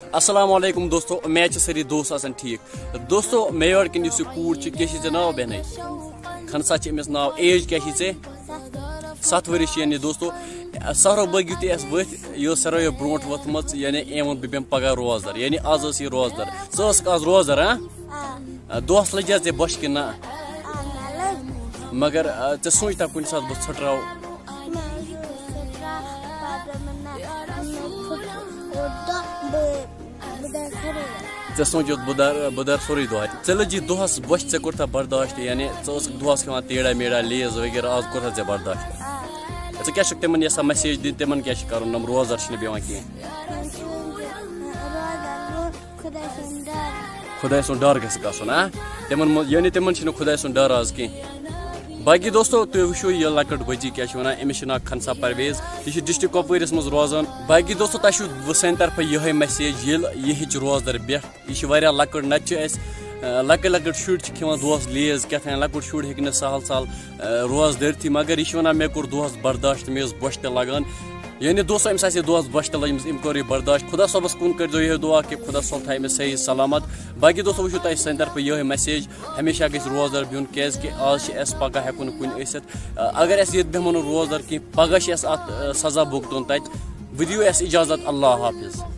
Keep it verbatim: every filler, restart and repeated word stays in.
السلام علیکم دوستو، امید چھِ سٲری دوست آسان ٹھیٖک۔ دوستو، مےٚ یورٕ کِنۍ یُس یہِ کوٗر چھِ، کیٛاہ چھِ ژےٚ ناو بیٚنٕے؟ خنسا چھِ أمِس ناو۔ ایج کیٛاہ چھِ ژےٚ؟ ستھ ؤری چھِ۔ یعنی دوستو، سہرو بٲگۍ یُتھُے اَسہِ ؤتھۍ، یہِ ٲس ساروِیو برونٛٹھ وۄتھمٕژ، یعنی أمۍ ووٚن بہٕ بیٚہمہٕ پگاہ روزدر، یعنی آز ٲس یہِ روزدر۔ ژٕ ٲسٕکھ آز روزدر، ہاں؟ دۄہس لٔجیا ژےٚ بۄچھِ کِنہٕ نہ؟ مگر آ، ژےٚ سوٗنٛچتا کُنہِ ساتہٕ بہٕ ژھٕٹراو؟ ژےٚ سوٗنٛچُتھ بہٕ در بہٕ در سورُے دۄہ۔ ژےٚ لٔجی دۄہس بۄچھِ، ژےٚ کوٚرتھا برداشت؟ یعنی ژٕ ٲسٕکھ دۄہس کھٮ۪وان تیڑا میڑا، لیز وغیرہ، آز کوٚرتھا ژےٚ برداشت؟ ژٕ کیٛاہ چھُکھ تِمن یژھان مسیج دِنۍ؟ تِمن کیٛاہ چھِ کرُن؟ یِم روزدر چھِنہٕ بیٚہوان کینٛہہ۔ خۄداے سُنٛد ڈر۔ خۄداے سُنٛد ڈر گژھِ گژھُن، ہاں؟ تِمن منٛز، یعنی تِمن چھُنہٕ خۄداے سُنٛد ڈر آز کینٛہہ۔ باقی دوستو، تُہۍ وٕچھِو یہِ لۄکٕٹ بٔچی کیٛاہ چھِ وَنان، أمِس چھُ ناو خنسا پرویز، یہِ چھِ ڈسٹرکٹ کۄپوٲرِس منٛز روزان۔ باقی دوستو، تۄہہِ چھُو سانہِ طرفہٕ یِہوٚے مسیج، ییٚلہِ یہِ ہیٚچھِ روزدر بیٚٹھ۔ یہِ چھِ واریاہ لۄکٕٹ، نَتہٕ چھِ اَسہِ، آ، لۄکٕٹۍ لۄکٕٹۍ شُرۍ چھِ کھٮ۪وان دۄہَس لیز کیٛاہ تام، لۄکُٹ شُر ہیٚکہِ نہٕ سہل سہل، آ، روزٕ دٔرتھٕے، مگر یہِ چھِ وَنان، مےٚ کوٚر دۄہَس برداشت، مےٚ ٲس بۄچھِ تہِ لَگان۔ یعنی دوستو، أمِس آسہِ ہے دۄہَس بۄچھِ تہِ لٔجمٕژ، أمۍ کوٚر یہِ برداشت۔ خۄدا صٲبَس کُن کٔرۍزیو یِہوٚے دُعا کہِ خۄدا صٲب تھایہِ أمِس صحیح سلامت۔ باقی دوستو، وٕچھِو تۄہہِ سانہِ طرفہٕ یِہوٚے مسیج، ہمیشہ گژھِ روزدار بِہُن، کیٛازِکہِ آز چھِ اَسہِ، پگاہ ہٮ۪کو نہٕ کُنہِ ٲسِتھ۔ آ، اگر اَسہِ ییٚتہِ بیٚہمو نہٕ روزدار کینٛہہ، پگاہ چھِ اَسہِ اَتھ، آ، سزا بھُگتُن تَتہِ۔ وۄنۍ دِیِو اَسہِ اِجازت، اللہ حافظ۔